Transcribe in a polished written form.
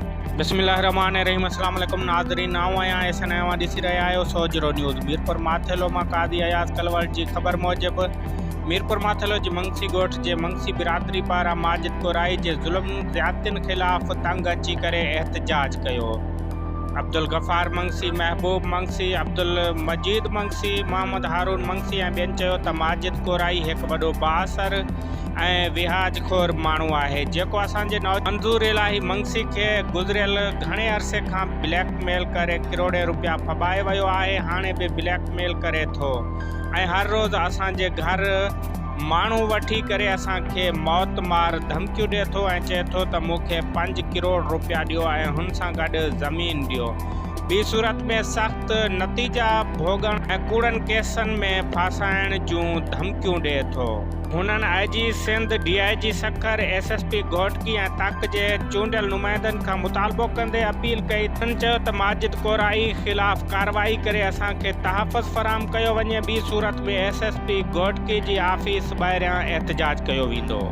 بسم الله الرحمٰن الرحيم السلام عليڪم ناظرين آئون آهيان احسن ۽ اوهان ڏسي رهيا آهيو سوجهرو نيوز ميرپور ماٿيلو مان قاضي اياز ڪلوڙ جي خبر موجب ميرپور ماٿيلو جي منگسي ڳوٺ جي منگسي برادري پاران ماجد ڪورائي جي ظلم زيادتين خلاف تنگ اچي ڪري احتجاج ڪيو عبدالغفار منگسي، محبوب منگسي، عبدالمجيد منگسي، محمد هارون منگسي ۽ ٻين چيو ته ماجد ڪورائي هڪ وڏو بااثر ۽ وهاج خور ماڻهو آهي جيڪو اسان جي نوجوان منظور الاهي منگسي کي گذريل گهڻي عرصي کان بليڪ ميل ڪري ڪروڙين روپيا ڦٻائي ويو آهي هاڻي به بليڪ ميل ڪري ٿو ۽ هر روز اسان جي گهر ماڻهو وٺي ڪري اسان کي موت مار ڌمڪيون ڏئي ٿو ۽ چئي ٿو ته مون کي پنج ڪروڙ روپيا ڏيو ۽ هن سان گڏ زمين ڏيو ٻي صورت ۾ سخت نتيجا ڀوڳڻ ۽ ڪوڙن ڪيسن ۾ ڦاسائڻ جون ڌمڪيون ڏئي ٿو. هنن I G Sindh, D I G Sukkur, S S P Ghotki ۽ تڪ جي چونڊيل نمائندن کان مطالبو ڪندي اپيل ڪئي. هنن چيو ته ماجد ڪورائي خلاف ڪارروائي ڪري اسان کي تحفظ فراهم ڪيو وڃي ٻي صورت ۾ ايس ايس پي گهوٽڪي جي آفيس ٻاهريان احتجاج ڪيو ويندو.